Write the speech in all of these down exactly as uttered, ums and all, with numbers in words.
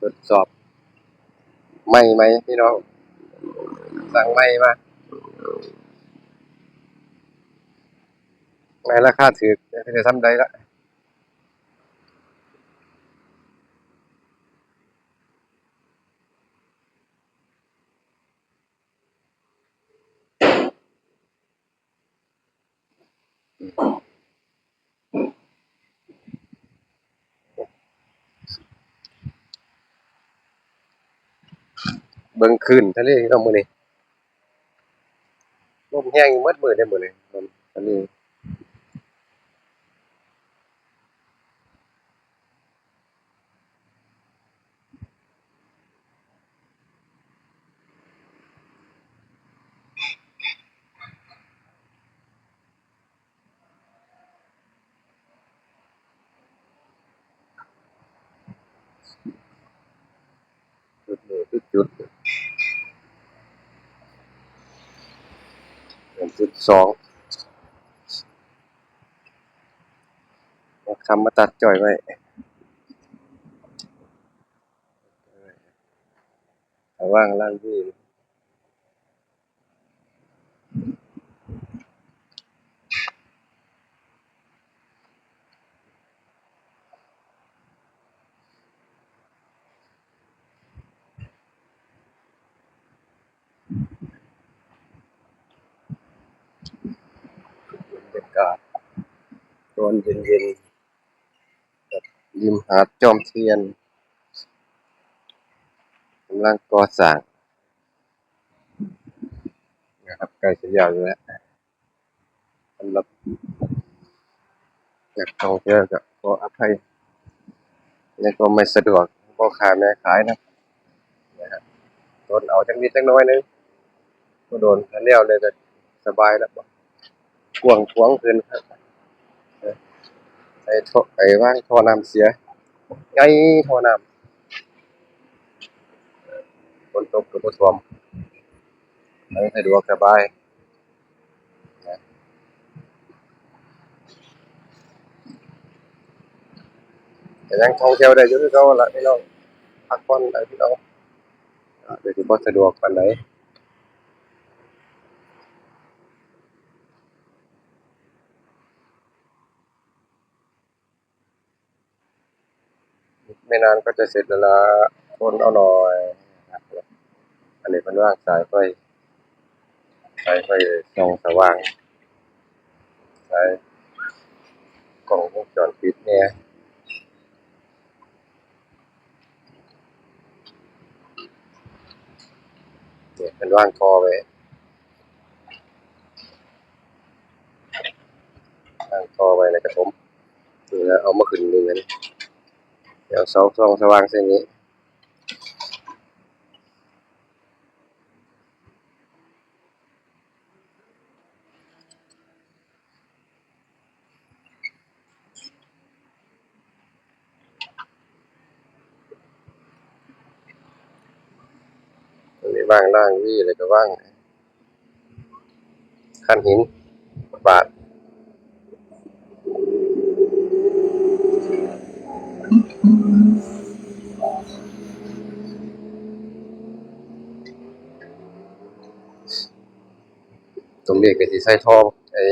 ทดสอบไม้ไหมพี่น้อง สั่งไม้มา ไม้ราคาถูก จะทำได้ละ เบิ่งคลื่นทะเลเนาะมื้อนี้ ลมแฮงอยู่หมดมื้อเด้มื้อนี้ ลมทะเล จุดนี้คือจุด เป็นจุดสอง เอาคำมาตัดจ้อยไว้ ระวังล่างที่ บรรยากาศตอนเย็นๆ แบบริมหาดจอมเทียน กำลังก่อสร้างนะครับ ใกล้จะแล้วอยู่แล้ว สำหรับนักท่องเที่ยวก็ขออภัย แล้วก็ไม่สะดวกพ่อค้าแม่ขายนะ นะครับ ทนเอาจักนิดจักน้อยนึง บ่โดน ถ้าแล้วเลยก็สบายแล้ว กว้างขวางขึ้นครับ ใส่ท่อ ไอ้วางท่อน้ำเสีย ใหญ่ท่อน้ำ ฝนตกก็บ่ท่วม ไปสะดวกสบาย นะ ก็ยังท่องเที่ยวได้อยู่คือเก่าล่ะพี่น้อง พักผ่อนได้พี่น้อง อาจจะบ่สะดวกปานใด ไม่นานก็จะเสร็จแล้วล่ะ ทนเอาหน่อย อันนี้เพิ่นวางสายไฟ สายไฟส่องสว่าง สายกล้องวงจรปิดเนี่ย เนี่ยเพิ่นวางท่อไว้ วางท่อไว้แล้วก็ถม นี่นะ เอามาขึ้นนี่นะ เดี๋ยวเสาส่องสว่างเส้นนี้ อันนี้วางล่างวีแล้วก็วางคันหินบาด ตรงนี้ก็สิใส่ท่อ ไอ้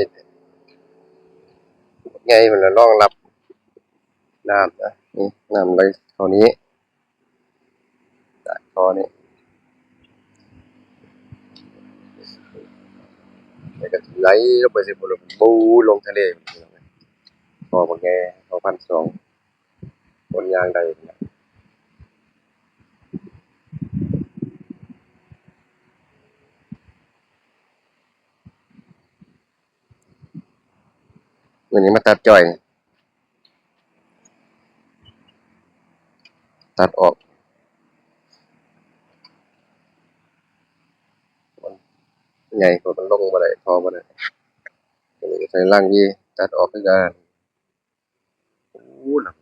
ไงมันละรองรับน้ำนะ นี่น้ำไหลเข้านี้ จากท่อนี้ แล้วก็ไหลลงไปสิ ปูลงทะเล ท่อบักแง ท่อพันสอง คนยางได้นะ วันนี้มาตัดจ้อย ตัดออก มันใหญ่กว่ามันลงบ่ได้ ท่อบ่ได้ อันนี้ก็ใส่ล่างวีตัดออกคือกัน โอ้ หนัก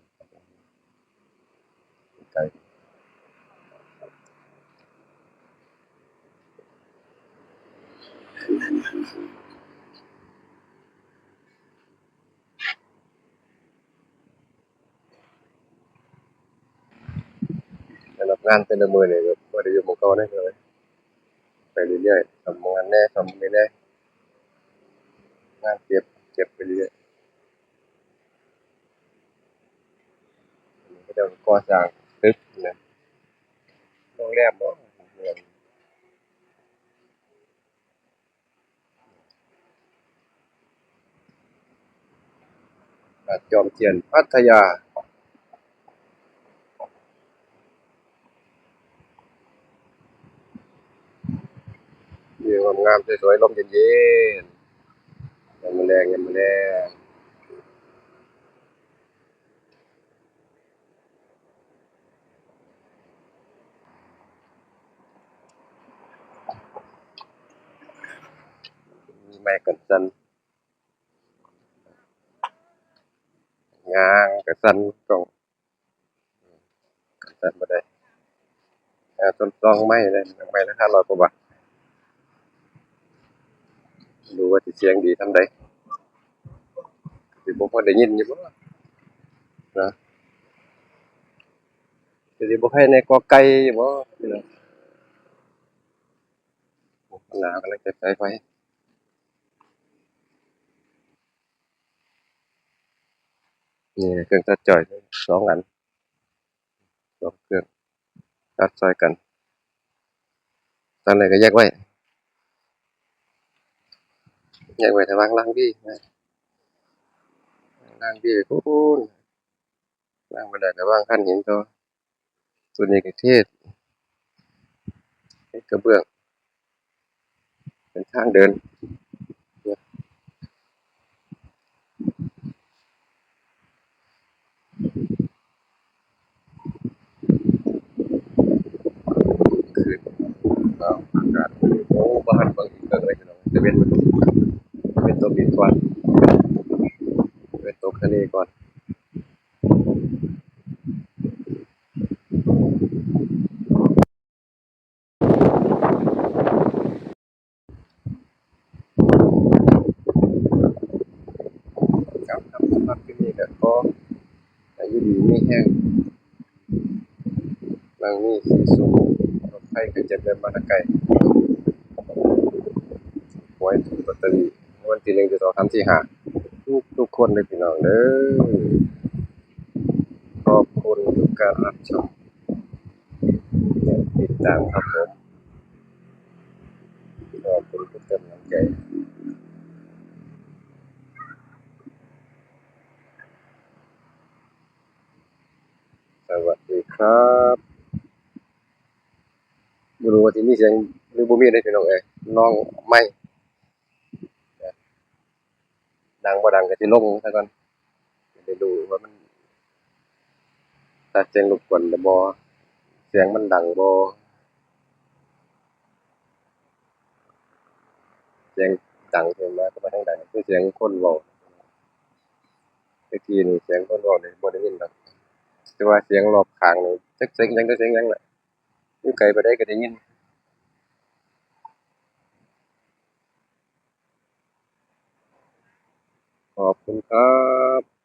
ไกล งานแต่ละมื้อนี่ก็บ่ได้อยู่หม่องเก่าเด้อ ไปเรื่อยๆ ซ่อมงานแหน่ ซ่อมนี่แหน่ งานเก็บ เก็บไปเรื่อย เขาเจ้าก็ก่อสร้างตึกนะ โรงแรมบ่ หาดจอมเทียน พัทยา วิวงามๆ สวยๆ ลมเย็นๆ ยามมื้อแลง ยามมื้อแลง มีไม้กันสั่น ย่างก็สั่น ต้องกันสั่นบ่ได้ อ่า ทดลองไม้เลย ไม้ละห้าร้อยกว่าบาท ดูว่าสิเสียงดีส่ำใด สิบ่พอได้ยินอยู่บ่ นะ สิบ่ใครแหน่กอไก่อยู่บ่ พี่น้อง หนาวกำลังจะใส่ไฟ นี่เครื่องตัดจ้อยสองอัน สองเครื่อง ตัดซ่อยกัน ตัดแล้วก็แยกไว้ แยกไว้ถ้าวางล่างดี ล่างดีพู้น ล่างบ่ได้ก็วางคันหินต่อ ตัวนี้ก็เทศ เฮ็ดกระเบื้อง เป็นทางเดิน คืน อ้าว อากาศ โอ้ บ่ทันเบิ่งอีกเบิ่งเลยพี่น้อง ตะเว็น ตะเว็นตกดินก่อน ตะเว็นตกทะเลก่อน ครับ ครับ สำหรับคลิปนี้ก็ขอให้อยู่ดีมีแฮง มั่งมีสีสุข โรคภัยไข้เจ็บอย่ามาทางใกล้ หวยถูกลอตเตอรี่รางวัลที่หนึ่ง ที่สอง สาม สี่ ห้า ทุกๆ คนเลยพี่น้องเด้อ ขอบคุณทุกการรับชม และติดตามครับผม ขอบคุณทุกกำลังใจ สวัสดีครับ บ่รู้ว่าสิมีเสียงหรือบ่มีเด้อพี่น้องเอ้ย ลองไมค์ ดังบ่ดังก็สิลงซะก่อน จะได้รู้ว่ามันตัดเสียงรบกวนหรือบ่ เสียงมันดังบ่ เสียงดังขึ้นมาก็มาทางใด คือเสียงคนเว้า แต่กี้นี่เสียงคนเว้านี่บ่ได้ยินดอก แต่ว่าเสียงรอบข้างนี่ จักเสียงหยัง จักเสียงหยังล่ะ อยู่ไกลปานใดก็ได้ยิน ขอบคุณครับ